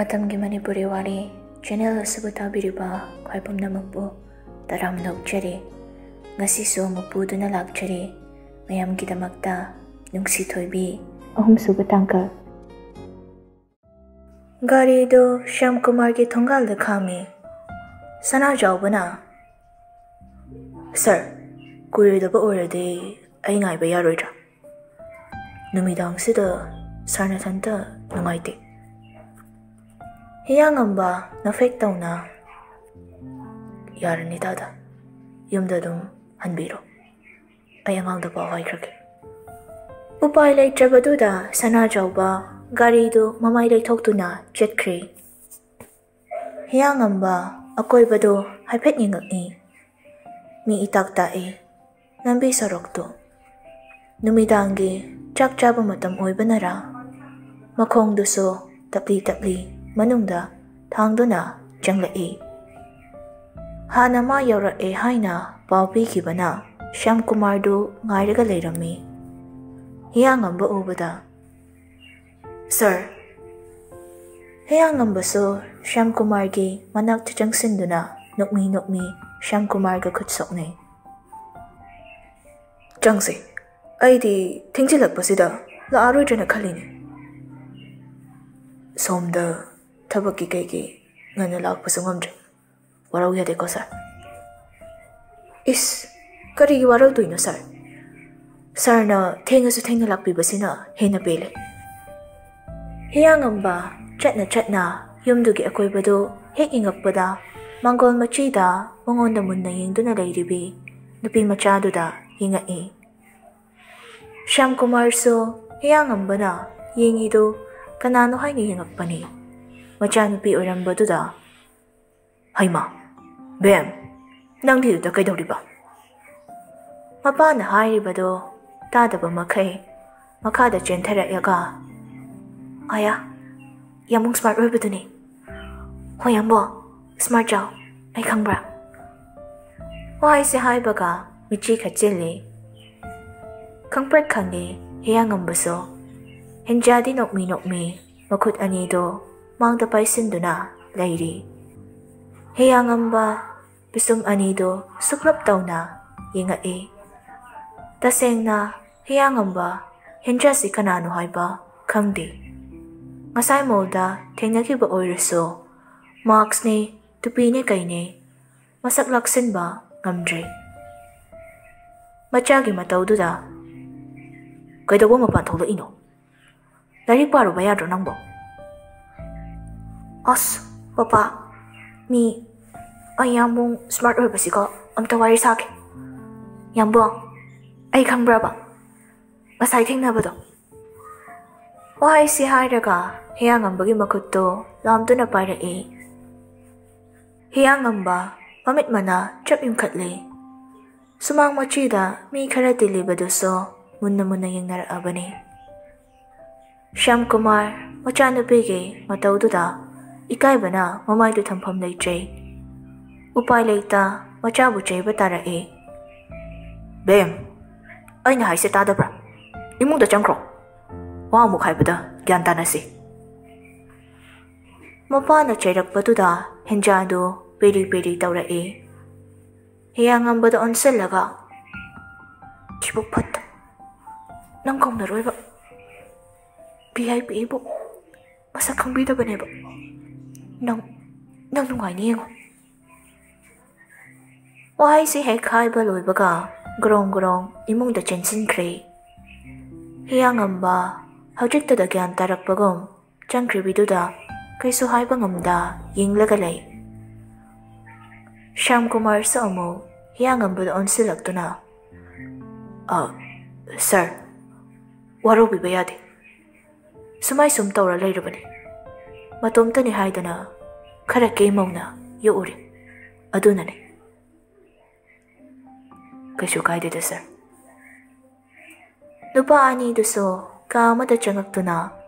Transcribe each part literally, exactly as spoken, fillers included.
ꯃꯇꯝꯒꯤ ꯃꯅꯤꯄꯨꯔꯤ ꯋꯥꯔꯤ ꯆꯦꯅꯦꯜ ꯑꯁꯤꯕꯨ ꯇꯥꯕꯤꯔꯤꯕ ꯈ꯭ꯋꯥꯏ ꯄꯨꯝꯅꯃꯛꯄꯨ ꯇꯔꯥꯝꯅ ꯑꯣꯛꯆꯔꯤ꯫ ꯉꯁꯤꯁꯨ ꯑꯃꯨꯛ ꯄꯨꯗꯨꯅ ꯂꯥꯛꯆꯔꯤ ꯃꯌꯥꯝꯒꯤꯗꯃꯛꯇ ꯅꯨꯡꯁꯤ ꯊꯣꯏꯕꯤ꯫ ꯑꯍꯨꯝꯁꯨꯕ ꯇꯥꯡꯀꯛ꯫ ꯒꯥꯔꯤꯗꯨ ꯁ꯭ꯌꯥꯝ ꯀꯨꯃꯥꯔꯒꯤ ꯊꯣꯡꯒꯥꯜꯗ ꯈꯥꯝꯃꯤ꯫ ꯁꯅꯥꯖꯥꯎꯕꯅ, "ꯁꯥꯔ, ꯀꯨꯏꯔꯣꯏꯗꯕ ꯑꯣꯏꯔꯗꯤ ꯑꯩ ꯉꯥꯏꯕ ꯌꯥꯔꯣꯏꯗ꯭ꯔꯥ? ꯅꯨꯃꯤꯗꯥꯡꯁꯤꯗ ꯁꯥꯔ ꯅꯊꯟꯇ ꯅꯨꯡꯉꯥꯏꯇꯦ꯫" ꯍꯤꯌꯥꯡꯉꯝꯕ ꯅꯐꯦꯛ ꯇꯧꯅ, "ꯌꯥꯔꯅꯤ ꯇꯥꯗ, ꯌꯨꯝꯗ ꯑꯗꯨꯝ ꯍꯟꯕꯤꯔꯣ꯫ ꯑꯩ ꯑꯉꯥꯡꯗ ꯄꯥꯎ ꯍꯥꯏꯈ꯭ꯔꯒꯦ꯫" ꯎꯄꯥꯏ ꯂꯩꯇ꯭ꯔꯕꯗꯨꯗ ꯁꯅꯥꯖꯥꯎꯕ ꯒꯥꯔꯤꯗꯨ ꯃꯃꯥꯏ ꯂꯩꯊꯣꯛꯇꯨꯅ ꯆꯠꯈ꯭ꯔꯦ꯫ ꯍꯤꯌꯥꯡꯉꯝꯕ ꯑꯀꯣꯏꯕꯗꯨ ꯍꯥꯏꯐꯦꯠ ꯌꯦꯡꯉꯛꯏ꯫ ꯃꯤ ꯏꯇꯥꯛ ꯇꯥꯛꯏ꯫ ꯂꯝꯕꯤ ꯁꯣꯔꯣꯛꯇꯨ ꯅꯨꯃꯤꯗꯥꯡꯒꯤ ꯆꯥꯛ ꯆꯥꯕ ꯃꯇꯝ ꯑꯣꯏꯕꯅꯔꯥ, ꯃꯈꯣꯡꯗꯨꯁꯨ ꯇꯞꯂꯤ ꯇꯞꯂꯤ ꯃꯅꯨꯡꯗ ꯊꯥꯡꯗꯨꯅ ꯆꯪꯂꯛꯏ꯫ ꯍꯥꯟꯅ ꯃꯥ ꯌꯧꯔꯛꯑꯦ ꯍꯥꯏꯅ ꯄꯥꯎ ꯄꯤꯈꯤꯕꯅ ꯁ꯭ꯌꯥꯝ ꯀꯨꯃꯥꯔꯗꯨ ꯉꯥꯏꯔꯒ ꯂꯩꯔꯝꯃꯤ꯫ ꯍꯤꯌꯥꯡꯉꯝꯕ ꯎꯕꯗ, "ꯁꯥꯔ꯫" ꯍꯤꯌꯥꯡꯉꯝꯕꯁꯨ ꯁ꯭ꯌꯥꯝ ꯀꯨꯃꯥꯔꯒꯤ ꯃꯅꯥꯛꯇ ꯆꯪꯁꯤꯟꯗꯨꯅ ꯅꯣꯛꯃꯤ ꯅꯣꯛꯃꯤ ꯁ꯭ꯌꯥꯝ ꯀꯨꯃꯥꯔꯒ ꯈꯨꯠ ꯁꯣꯛꯅꯩ꯫ "ꯆꯪꯁꯦ꯫ ꯑꯩꯗꯤ ꯊꯦꯡꯖꯤꯜꯂꯛꯄꯁꯤꯗ ꯂꯥꯛꯑꯔꯣꯏꯗ꯭ꯔꯅ ꯈꯜꯂꯤꯅꯦ꯫ ꯁꯣꯝꯗ ꯊꯕꯛꯀꯤ ꯀꯩꯒꯤ ꯉꯟꯅ ꯂꯥꯛꯄꯁꯨ ꯉꯝꯗ꯭ꯔꯦ꯫ ꯋꯥꯔꯧ ꯌꯥꯗꯦꯀꯣ ꯁꯥꯔ꯫" "ꯏꯁ, ꯀꯔꯤꯒꯤ ꯋꯥꯔꯧꯗꯣꯏꯅꯣ ꯁꯥꯔ? ꯁꯥꯔꯅ ꯊꯦꯡꯉꯁꯨ ꯊꯦꯡꯅ ꯂꯥꯛꯄꯤꯕꯁꯤꯅ ꯍꯦꯟꯅ ꯄꯦꯜꯂꯦ꯫" ꯍꯤꯌꯥꯡꯉꯝꯕ ꯆꯠꯅ ꯆꯠꯅ ꯌꯨꯝꯗꯨꯒꯤ ꯑꯀꯣꯏꯕꯗꯨ ꯍꯦꯛ ꯌꯦꯡꯉꯛꯄꯗ, ꯃꯥꯡꯒꯣꯜ ꯃꯆꯤꯗ ꯃꯉꯣꯟꯗ ꯃꯨꯟꯅ ꯌꯦꯡꯗꯨꯅ ꯂꯩꯔꯤꯕꯤ ꯅꯨꯄꯤ ꯃꯆꯥꯗꯨꯗ ꯌꯦꯡꯉꯛꯏ꯫ ꯁ꯭ꯌꯥꯝ ꯀꯨꯃꯥꯔꯁꯨ ꯍꯤꯌꯥꯡꯉꯝꯕꯅ ꯌꯦꯡꯉꯤꯗꯨ ꯀꯅꯥꯅꯣ ꯍꯥꯏꯅ ꯌꯦꯡꯉꯛꯄꯅꯤ꯫ ꯃꯆꯥꯅꯨꯄꯤ ꯑꯣꯏꯔꯝꯕꯗꯨꯗ, "ꯍꯩꯃꯥ, ꯕꯦꯝ, ꯅꯪꯗꯤ ꯑꯗꯨꯗ ꯀꯩꯗꯧꯔꯤꯕ?" ꯃꯄꯥꯅ ꯍꯥꯏꯔꯤꯕꯗꯣ ꯇꯥꯗꯕ ꯃꯈꯩ ꯃꯈꯥꯗ ꯆꯦꯟꯊꯔꯛꯂꯒ, "ꯑꯌꯥ, ꯌꯥꯝ ꯁ꯭ꯃꯥꯔꯠ ꯑꯣꯏꯕꯗꯨꯅꯤ꯫ ꯍꯣꯏ, ꯌꯥꯝꯕꯣ, ꯁ꯭ꯃꯥꯔꯠ ꯆꯥꯎ, ꯑꯩ ꯈꯪꯕ꯭ꯔꯥ?" ꯋꯥꯍꯩꯁꯦ ꯍꯥꯏꯕꯒ ꯃꯤꯠꯆꯤ ꯈꯠꯆꯤꯜꯂꯤ꯫ ꯈꯪꯄ꯭ꯔꯠ ꯈꯪꯉꯤ ꯍꯤꯌꯥꯡꯉꯝꯕꯁꯨ꯫ ꯍꯤꯟꯖꯥꯗꯤ ꯅꯣꯛꯃꯤ ꯅꯣꯛꯃꯤ ꯃꯈꯨꯠ ꯑꯅꯤꯗꯣ ꯃꯥꯡꯗ ꯄꯥꯏꯁꯤꯟꯗꯨꯅ ꯂꯩꯔꯤ꯫ ꯍꯤꯌꯥꯉꯝꯕ ꯄꯤꯁꯨꯝ ꯑꯅꯤꯗꯨ ꯁꯨꯛꯂꯞ ꯇꯧꯅ ꯌꯦꯡꯉꯛꯏ꯫ ꯇꯁꯦꯡꯅ ꯍꯤꯌꯥꯉꯝꯕ ꯍꯦꯟꯖꯥꯁꯤ ꯀꯅꯥꯅꯣ ꯍꯥꯏꯕ ꯈꯪꯗꯦ꯫ ꯉꯁꯥꯏ ꯃꯣꯜꯗ ꯊꯦꯡꯅꯈꯤꯕ ꯑꯣꯏꯔꯁꯨ ꯃꯥꯛꯁꯅꯦ, ꯇꯨꯄꯤꯅꯦ ꯀꯩꯅꯦ, ꯃꯁꯛ ꯂꯥꯛꯁꯤꯟꯕ ꯉꯝꯗ꯭ꯔꯦ꯫ ꯃꯆꯥꯒꯤ ꯃꯇꯧꯗꯨꯗ, "ꯀꯩꯗꯧꯕ ꯃꯄꯥꯟ ꯊꯣꯛꯂꯛꯏꯅꯣ? ꯂꯥꯏꯔꯤꯛ ꯄꯥꯔꯨꯕ ꯌꯥꯗ꯭ꯔꯣ ꯅꯪꯕꯣ?" "ꯑꯁ, ꯄꯄꯥ, ꯃꯤ ꯑꯩ ꯌꯥꯝꯕꯨꯡ ꯁ꯭ꯃꯥꯔꯠ ꯑꯣꯏꯕꯁꯤꯒ ꯑꯝꯇ ꯋꯥꯔꯤ ꯁꯥꯒꯦ꯫ ꯌꯥꯝꯕꯨꯡ, ꯑꯩ ꯈꯪꯕ꯭ꯔꯕ? ꯉꯁꯥꯏ ꯊꯦꯡꯅꯕꯗꯣ꯫" ꯋꯥꯍꯩꯁꯤ ꯍꯥꯏꯔꯒ ꯍꯤꯌꯥꯉꯝꯕꯒꯤ ꯃꯈꯨꯠꯇꯨ ꯂꯥꯝꯗꯨꯅ ꯄꯥꯏꯔꯛꯏ꯫ ꯍꯤꯌꯥꯉꯝꯕ ꯃꯃꯤꯠ ꯃꯅꯥ ꯆꯞ ꯌꯨꯡꯈꯠꯂꯤ꯫ ꯁꯨꯃꯥꯡ ꯃꯆꯤꯗ ꯃꯤ ꯈꯔ ꯇꯤꯜꯂꯤꯕꯗꯨꯁꯨ ꯃꯨꯟꯅ ꯃꯨꯟꯅ ꯌꯦꯡꯅꯔꯛꯑꯕꯅꯤ꯫ ꯁ꯭ꯌꯥꯝꯀꯨꯃꯥꯔ ꯃꯆꯥꯅꯨꯄꯤꯒꯤ ꯃꯇꯧꯗꯨꯗ ꯏꯀꯥꯏꯕꯅ ꯃꯃꯥꯏꯗꯨ ꯊꯝꯐꯝ ꯂꯩꯇ꯭ꯔꯦ꯫ ꯎꯄꯥꯏ ꯂꯩꯇ ꯃꯆꯥꯕꯨ ꯆꯩꯕ ꯇꯥꯔꯛꯏ꯫ "ꯕꯦꯝ, ꯑꯩꯅ ꯍꯥꯏꯁꯦ ꯇꯥꯗꯕ꯭ꯔꯥ? ꯏꯃꯨꯡꯗ ꯆꯪꯈ꯭ꯔꯣ꯫ ꯋꯥ ꯑꯃꯨꯛ ꯍꯥꯏꯕꯗ ꯒ꯭ꯌꯥꯟ ꯇꯥꯅꯁꯤ꯫" ꯃꯄꯥꯅ ꯆꯩꯔꯛꯄꯗꯨꯗ ꯍꯦꯟꯖꯥꯗꯨ ꯄꯦꯔꯤ ꯄꯦꯔꯤ ꯇꯧꯔꯛꯏ꯫ ꯍꯤꯌꯥꯉꯝꯕꯗ ꯑꯣꯟꯁꯤꯜꯂꯒ, "ꯊꯤꯕꯣꯛ ꯐꯠꯇ, ꯅꯪ ꯀꯧꯅꯔꯣꯏꯕ꯫ ꯚꯤ ꯑꯥꯏ ꯄꯤꯕꯨ ꯃꯁꯛ ꯈꯪꯕꯤꯗꯕꯅꯦꯕ꯫ ꯅꯪ, ꯅꯪ ꯅꯨꯡꯉꯥꯏꯅꯤ ꯌꯦꯡꯉꯣ꯫" ꯋꯥꯍꯩꯁꯤ ꯍꯦꯛ ꯍꯥꯏꯕ ꯂꯣꯏꯕꯒ ꯒ꯭ꯔꯣꯡ ꯒ꯭ꯔꯣꯡ ꯏꯃꯨꯡꯗ ꯆꯦꯟꯁꯤꯟꯈ꯭ꯔꯦ꯫ ꯍꯤꯌꯥꯉꯝꯕ ꯍꯧꯖꯤꯛꯇꯗ ꯒ꯭ꯌꯥꯟ ꯇꯥꯔꯛꯄꯒꯨꯝ ꯆꯪꯈ꯭ꯔꯤꯕꯤꯗꯨꯗ ꯀꯩꯁꯨ ꯍꯥꯏꯕ ꯉꯝꯗ ꯌꯦꯡꯂꯒ ꯂꯩ꯫ ꯁ꯭ꯌꯥꯝꯀꯨꯃꯥꯔꯁꯨ ꯑꯃꯨꯛ ꯍꯤꯌꯥꯉꯝꯕꯗ ꯑꯣꯟꯁꯤꯜꯂꯛꯇꯨꯅ, "ꯑ, ꯁꯥꯔ, ꯋꯥꯔꯧꯕꯤꯕ ꯌꯥꯗꯦ꯫ ꯁꯨꯃꯥꯏ ꯁꯨꯝ ꯇꯧꯔ ꯂꯩꯔꯕꯅꯤ꯫ ꯃꯇꯣꯝꯇꯅꯤ ꯍꯥꯏꯗꯅ ꯈꯔ ꯀꯦꯃꯧꯅ ꯌꯣꯛꯎꯔꯦ, ꯑꯗꯨꯅꯅꯤ꯫" "ꯀꯩꯁꯨ ꯀꯥꯏꯗꯦꯗ, ꯁꯥꯔ꯫" ꯅꯨꯄꯥ ꯑꯅꯤꯗꯨꯁꯨ ꯀꯥ ꯑꯃꯗ ꯆꯪꯉꯛꯇꯨꯅ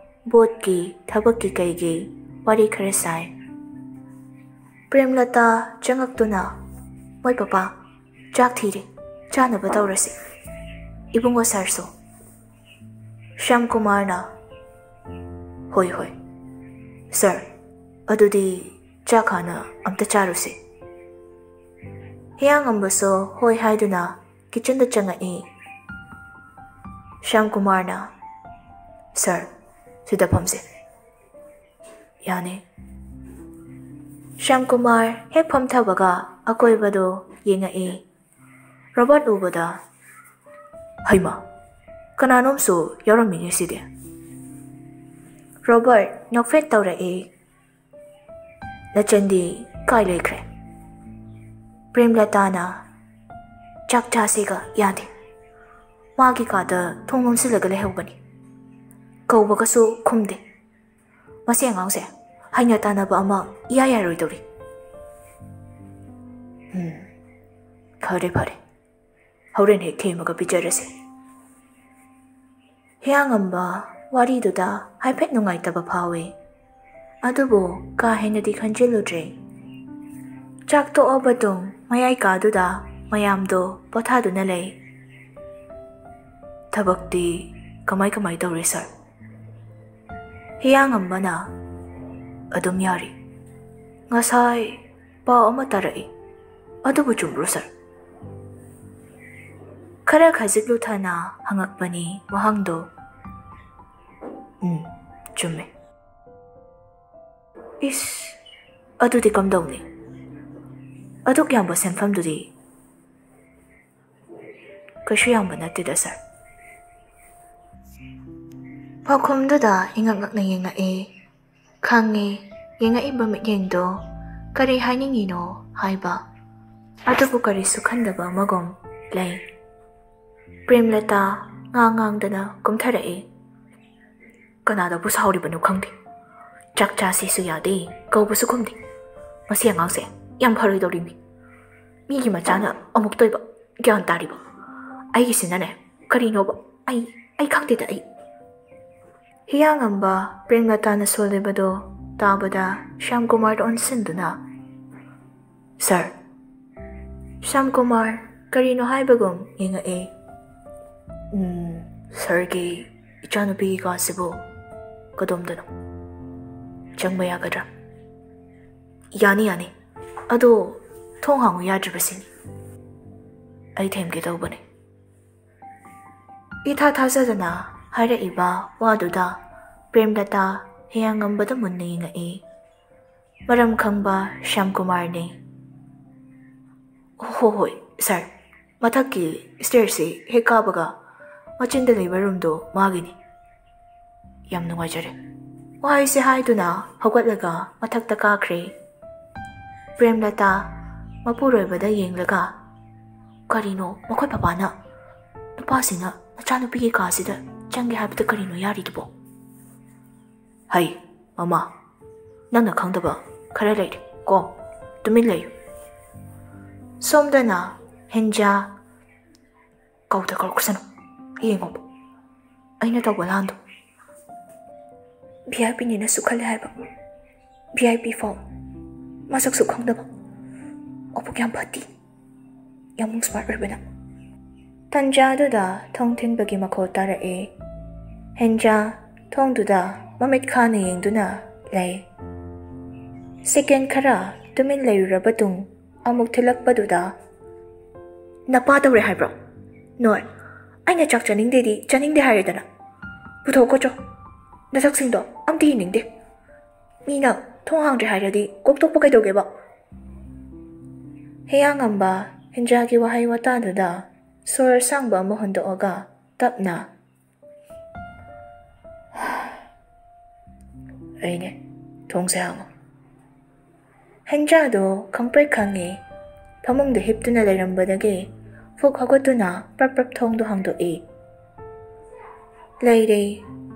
ꯕꯣꯠꯀꯤ, ꯊꯕꯛꯀꯤ ꯀꯩꯒꯤ ꯋꯥꯔꯤ ꯈꯔ ꯁꯥꯏ꯫ ꯄ꯭ꯔꯦꯝꯂꯇꯥ ꯆꯪꯉꯛꯇꯨꯅ, "ꯃꯣꯏ ꯄꯄꯥ, ꯆꯥꯛ ꯊꯤꯔꯦ, ꯆꯥꯅꯕ ꯇꯧꯔꯁꯤ꯫ ꯏꯕꯨꯡꯉꯣ ꯁꯥꯔꯁꯨ꯫" ꯁ꯭ꯌꯥꯝꯀꯨꯃꯥꯔꯅ, "ꯍꯣꯏ, ꯍꯣꯏ, "ꯁꯥꯔ, ꯑꯗꯨꯗꯤ ꯆꯥꯛ ꯍꯥꯟꯅ ꯑꯝꯇ ꯆꯥꯔꯨꯁꯤ꯫" ꯍꯤꯌꯥꯡꯉꯝꯕꯁꯨ ꯍꯣꯏ ꯍꯥꯏꯗꯨꯅ ꯀꯤꯆꯟꯗ ꯆꯪꯉꯛꯏ꯫ ꯁ꯭ꯌꯥꯝꯀꯨꯃꯥꯔꯅ, "ꯁꯥꯔ, ꯁꯤꯗ ꯐꯝꯁꯦ꯫" "ꯌꯥꯅꯤ꯫" ꯁ꯭ꯌꯥꯝꯀꯨꯃꯥꯔ ꯍꯦꯛ ꯐꯝꯊꯕꯒ ꯑꯀꯣꯏꯕꯗꯨ ꯌꯦꯡꯉꯛꯏ꯫ ꯔꯣꯕꯥꯔꯠ ꯎꯕꯗ, "ꯍꯩꯃꯥ, ꯀꯅꯥꯅꯣꯝꯁꯨ ꯌꯥꯎꯔꯝꯃꯤꯅꯦ ꯁꯤꯗꯤ꯫" ꯔꯣꯕꯥꯔꯠ ꯅꯣꯛꯐꯦꯠ ꯇꯧꯔꯛꯏ꯫ "ꯂꯆꯟꯗꯤ ꯀꯥꯏ ꯂꯩꯈ꯭ꯔꯦ?" ꯄ꯭ꯔꯦꯝꯂꯇꯥꯅ, "ꯆꯥꯛ ꯆꯥꯁꯤꯒ ꯌꯥꯗꯦ꯫ ꯃꯥꯒꯤ ꯀꯥꯗ ꯊꯣꯡ ꯂꯣꯟꯁꯤꯜꯂꯒ ꯂꯩꯍꯧꯕꯅꯤ꯫ ꯀꯧꯕꯒꯁꯨ ꯈꯨꯝꯗꯦ꯫ ꯃꯁꯤ ꯑꯉꯥꯡꯁꯦ ꯍꯩꯅ ꯇꯥꯟꯅꯕ ꯑꯃ ꯏꯌꯥ ꯌꯥꯔꯣꯏꯗꯧꯔꯤ꯫" "ꯎꯝ, ꯐꯔꯦ ꯐꯔꯦ, ꯍꯣꯔꯦꯟ ꯍꯦꯛ ꯊꯦꯝꯃꯒ ꯄꯤꯖꯔꯁꯤ꯫" ꯍꯤꯌꯥꯡꯉꯝꯕ ꯋꯥꯔꯤꯗꯨꯗ ꯍꯥꯏꯐꯦꯠ ꯅꯨꯡꯉꯥꯏꯇꯕ ꯐꯥꯎꯏ꯫ ꯑꯗꯨꯕꯨ ꯀꯥ ꯍꯦꯟꯅꯗꯤ ꯈꯟꯖꯤꯜꯂꯨꯗ꯭ꯔꯦ꯫ ꯆꯥꯛ ꯇꯣꯛꯑ ꯃꯇꯨꯡ ꯃꯌꯥꯏ ꯀꯥꯗꯨꯗ ꯃꯌꯥꯝꯗꯣ ꯄꯣꯊꯥꯗꯨꯅ ꯂꯩ꯫ "ꯊꯕꯛꯇꯤ ꯀꯃꯥꯏ ꯀꯃꯥꯏ ꯇꯧꯔꯤ, ꯁꯥꯔ?" ꯍꯤꯌꯥꯡꯉꯝꯕꯅ, "ꯑꯗꯨꯝ ꯌꯥꯔꯤ꯫ ꯉꯁꯥꯏ ꯄꯥꯎ ꯑꯃ ꯇꯥꯔꯛꯏ, ꯑꯗꯨꯕꯨ ꯆꯨꯝꯕ꯭ꯔꯣ, ꯁꯥꯔ?" ꯈꯔ ꯈꯖꯤꯛ ꯂꯨꯊꯅ ꯍꯪꯉꯛꯄꯅꯤ ꯋꯥꯍꯪꯗꯣ꯫ "ꯎꯝ, ꯆꯨꯝꯃꯦ꯫" "ꯏꯁ, ꯑꯗꯨꯗꯤ ꯀꯝꯗꯧꯅꯤ? ꯑꯗꯨꯛ ꯌꯥꯝꯕ ꯁꯦꯟꯐꯝꯗꯨꯗꯤ?" "ꯀꯩꯁꯨ ꯌꯥꯝꯕ ꯅꯠꯇꯦꯗ, ꯁꯥꯔ꯫" ꯄꯥꯎꯈꯨꯝꯗꯨꯗ ꯏꯉꯛ ꯉꯛꯅ ꯌꯦꯡꯉꯛꯏ꯫ ꯈꯪꯉꯤ, ꯌꯦꯡꯉꯛꯏꯕ ꯃꯤꯠꯌꯦꯡꯗꯣ ꯀꯔꯤ ꯍꯥꯏꯅꯤꯡꯉꯤꯅꯣ ꯍꯥꯏꯕ꯫ ꯑꯗꯨꯕꯨ ꯀꯔꯤꯁꯨ ꯈꯟꯗꯕ ꯑꯃꯒꯨꯝ ꯂꯩ꯫ ꯄ꯭ꯔꯦꯝꯂꯇꯥ ꯉꯥꯡ ꯉꯥꯡꯗꯅ ꯀꯨꯝꯊꯔꯛꯏ꯫ "ꯀꯅꯥꯗꯕꯨ ꯁꯥꯎꯔꯤꯕꯅꯣ ꯈꯪꯗꯦ꯫ ꯆꯥꯛ ꯆꯥꯁꯤꯁꯨ ꯌꯥꯗꯦ, ꯀꯧꯕꯁꯨ ꯈꯨꯝꯗꯦ꯫ ꯃꯁꯤ ꯑꯉꯥꯡꯁꯦ ꯌꯥꯝ ꯐꯔꯣꯏꯗꯧꯔꯤꯅꯤ꯫ ꯃꯤꯒꯤ ꯃꯆꯥꯅ ꯑꯃꯨꯛꯇ ꯑꯣꯏꯕ ꯒ꯭ꯌꯥꯟ ꯇꯥꯔꯤꯕ꯫ ꯑꯩꯒꯤꯁꯤꯅꯅꯦ, ꯀꯔꯤꯅꯣꯕ? ꯑꯩ, ꯑꯩ ꯈꯪꯗꯦꯗ ꯑꯩ꯫" ꯍꯤꯌꯥꯡꯉꯝꯕ ꯄ꯭ꯔꯦꯝꯂꯇꯥꯅ ꯁꯣꯜꯂꯤꯕꯗꯣ ꯇꯥꯕꯗ ꯁ꯭ꯌꯥꯝꯀꯨꯃꯥꯔꯗ ꯑꯣꯟꯁꯤꯟꯗꯨꯅ, "ꯁꯥꯔ꯫" ꯁ꯭ꯌꯥꯝꯀꯨꯃꯥꯔ ꯀꯔꯤꯅꯣ ꯍꯥꯏꯕꯒꯨꯝ ꯌꯦꯡꯉꯛꯑꯦ꯫ "ꯎꯝ, ꯁꯥꯔꯒꯤ ꯏꯆꯥꯅꯨꯄꯤꯒꯤ ꯀꯥꯁꯤꯕꯨ ꯀꯗꯣꯝꯗꯅꯣ?" ꯆꯪꯕ ꯌꯥꯒꯗ꯭ꯔꯥ? ꯌꯥꯅꯤ, ꯌꯥꯅꯤ꯫ ꯑꯗꯣ ꯊꯣꯡ ꯍꯥꯡꯉꯨ ꯌꯥꯗ꯭ꯔꯤꯕꯁꯤꯅꯤ꯫ ꯑꯩ ꯊꯦꯝꯒꯦ ꯇꯧꯕꯅꯤ꯫ ꯏꯊꯥ ꯊꯥꯖꯗꯅ ꯍꯥꯏꯔꯛꯏꯕ ꯋꯥꯗꯨꯗ ꯄ꯭ꯔꯦꯝꯂꯇꯥ ꯍꯤꯌꯥꯡꯉꯝꯕꯗ ꯃꯨꯟꯅ ꯌꯦꯡꯉꯛꯏ꯫ ꯃꯔꯝ ꯈꯪꯕ ꯁ꯭ꯌꯥꯝꯀꯨꯃꯥꯔꯅꯤ꯫ "ꯍꯣ-, ꯍꯣꯏ, ꯁꯥꯔ꯫ ꯃꯊꯛꯀꯤ ꯁ꯭ꯇꯦꯌꯔꯁꯤ ꯍꯦꯛ ꯀꯥꯕꯒ ꯃꯆꯤꯟꯗ ꯂꯩꯕ ꯔꯨꯝꯗꯣ ꯃꯥꯒꯤꯅꯤ꯫ ꯌꯥꯝ ꯅꯨꯡꯉꯥꯏꯖꯔꯦ꯫" ꯋꯥꯍꯩꯁꯦ ꯍꯥꯏꯗꯨꯅ ꯍꯧꯒꯠꯂꯒ ꯃꯊꯛꯇ ꯀꯥꯈ꯭ꯔꯦ꯫ ꯄ꯭ꯔꯦꯝꯂꯇꯥ ꯃꯄꯨꯔꯣꯏꯕꯗ ꯌꯦꯡꯂꯒ, "ꯀꯔꯤꯅꯣ ꯃꯈꯣꯏ ꯄꯄꯥꯅ ꯅꯨꯄꯥꯁꯤꯡꯅ ꯃꯆꯥꯅꯨꯄꯤꯒꯤ ꯀꯥꯁꯤꯗ ꯆꯪꯒꯦ ꯍꯥꯏꯕꯗ ꯀꯔꯤꯅꯣ ꯌꯥꯔꯤꯗꯨꯕꯣ?" "ꯍꯩ, ꯃꯃꯥ, ꯅꯪꯅ ꯈꯪꯗꯕ ꯈꯔ ꯂꯩꯔꯦ ꯀꯣ꯫ ꯇꯨꯃꯤꯟ ꯂꯩꯌꯨ꯫" ꯁꯣꯝꯗꯅ ꯍꯦꯟꯖꯥ, "ꯀꯧꯗ ꯀꯧꯔꯛꯁꯅꯨ꯫ ꯌꯦꯡꯉꯣꯕ ꯑꯩꯅ ꯇꯧꯕ ꯂꯥꯟꯗꯣ꯫ ꯚꯤ ꯑꯥꯏ ꯄꯤꯅꯦꯅꯁꯨ ꯈꯜꯂꯦ ꯍꯥꯏꯕ꯫ ꯚꯤ ꯑꯥꯏ ꯄꯤ ꯐꯥꯎ ꯃꯁꯛꯁꯨ ꯈꯪꯗꯕ꯫ ꯃꯕꯨꯛ ꯌꯥꯝ ꯐꯠꯇꯤ꯫ ꯌꯥꯝ ꯁ꯭ꯃꯥꯔꯠ ꯑꯣꯏꯕꯅ꯫" ꯇꯟꯖꯥꯗꯨꯗ ꯊꯣꯡ ꯊꯤꯟꯕꯒꯤ ꯃꯈꯣꯜ ꯇꯥꯔꯛꯑꯦ꯫ ꯍꯦꯟꯖꯥ ꯊꯣꯡꯗꯨꯗ ꯃꯃꯤꯠ ꯈꯥꯅ ꯌꯦꯡꯗꯨꯅ ꯂꯩ꯫ ꯁꯦꯀꯦꯟ ꯈꯔ ꯇꯨꯃꯤꯟ ꯂꯩꯔꯨꯔꯕ ꯇꯨꯡ ꯑꯃꯨꯛ ꯊꯤꯜꯂꯛꯄꯗꯨꯗ, "ꯅꯄꯥ ꯇꯧꯔꯦ ꯍꯥꯏꯕ꯭ꯔꯣ? ꯅꯣꯏ, ꯑꯩꯅ ꯆꯥꯛ ꯆꯥꯅꯤꯡꯗꯦꯗꯤ ꯆꯥꯅꯤꯡꯗꯦ ꯍꯥꯏꯔꯦꯗꯅ꯫ ꯄꯨꯊꯣꯛꯀꯣ ꯆꯣ꯫ ꯅꯁꯛꯁꯤꯡꯗꯣ ꯑꯝꯇ ꯌꯦꯡꯅꯤꯡꯗꯦ꯫ ꯃꯤꯅ ꯊꯣꯡ ꯍꯥꯡꯗ꯭ꯔꯦ ꯍꯥꯏꯔꯗꯤ ꯀꯣꯛ ꯇꯣꯛꯄ ꯀꯩꯗꯧꯒꯦꯕ?" ꯍꯤꯌꯥꯡꯉꯝꯕ ꯍꯦꯟꯖꯥꯒꯤ ꯋꯥꯍꯩ ꯋꯥꯇꯥꯗꯨꯗ ꯁꯣꯔ ꯑꯁꯥꯡꯕ ꯑꯃ ꯍꯣꯟꯗꯣꯛꯑꯒ ꯇꯞꯅ, "ꯑꯩꯅꯦ, ꯊꯣꯡꯁꯦ ꯍꯥꯡꯉꯣ꯫" ꯍꯦꯟꯖꯥꯗꯣ ꯈꯪꯄ꯭ꯔꯦꯛ ꯈꯪꯉꯦ꯫ ꯐꯃꯨꯡꯗ ꯍꯤꯞꯇꯨꯅ ꯂꯩꯔꯝꯕꯗꯒꯤ ꯐꯨꯛ ꯍꯧꯒꯠꯇꯨꯅ ꯄ꯭ꯔꯞ ꯄ꯭ꯔꯞ ꯊꯣꯡꯗꯣ ꯍꯥꯡꯗꯣꯛꯏ꯫ ꯂꯩꯔꯦ,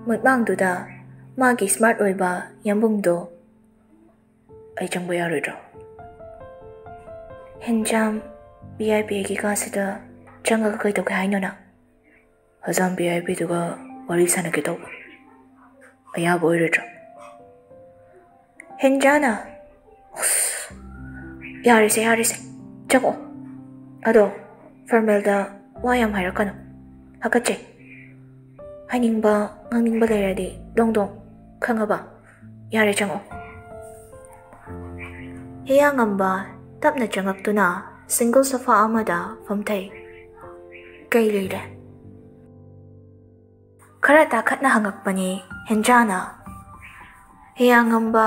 ꯃꯤꯠꯃꯥꯡꯗꯨꯗ ꯃꯥꯒꯤ ꯁ꯭ꯃꯥꯔꯠ ꯑꯣꯏꯕ ꯌꯥꯝꯕꯨꯡꯗꯣ꯫ "ꯑꯩ ꯆꯪꯕ ꯌꯥꯔꯣꯏꯗ꯭ꯔꯣ?" "ꯍꯦꯟꯖꯥꯝ, ꯚꯤ ꯑꯥꯏ ꯄꯤꯒꯤ ꯀꯥꯁꯤꯗ ꯆꯪꯉꯒ ꯀꯩꯗꯧꯒꯦ ꯍꯥꯏꯅꯣ ꯅꯪ?" "ꯍꯖꯥꯝ ꯚꯤ ꯑꯥꯏ ꯄꯤꯗꯨꯒ ꯋꯥꯔꯤ ꯁꯥꯟꯅꯒꯦ ꯇꯧꯕ꯫ ꯑꯌꯥꯕ ꯑꯣꯏꯔꯣꯏꯗ꯭ꯔꯣ?" ꯍꯦꯟꯖꯥꯅ, "ꯑꯁ, ꯌꯥꯔꯦꯁꯦ, ꯌꯥꯔꯦꯁꯦ, ꯆꯪꯉꯛꯑꯣ꯫ ꯑꯗꯣ ꯐꯣꯔꯃꯦꯜꯗ ꯋꯥ ꯌꯥꯝ ꯍꯥꯏꯔꯛꯀꯅꯨ꯫ ꯍꯥꯀꯠꯆꯩ꯫ ꯍꯥꯏꯅꯤꯡꯕ, ꯉꯥꯡꯅꯤꯡꯕ ꯂꯩꯔꯗꯤ ꯗꯣꯡ ꯗꯣꯡ, ꯈꯪꯉꯕ? "ꯌꯥꯔꯦ, ꯆꯪꯉꯛꯑꯣ꯫" ꯍꯤꯌꯥꯉꯝꯕ ꯇꯞꯅ ꯆꯪꯉꯛꯇꯨꯅ single sofa ꯑꯃꯗ ꯐꯝꯊꯩ꯫ "ꯀꯩ ꯂꯩꯔꯦ?" ꯈꯔ ꯇꯥꯈꯠꯅ ꯍꯪꯉꯛꯄꯅꯤ ꯍꯦꯟꯖꯥꯅ꯫ ꯍꯤꯌꯥꯉꯝꯕ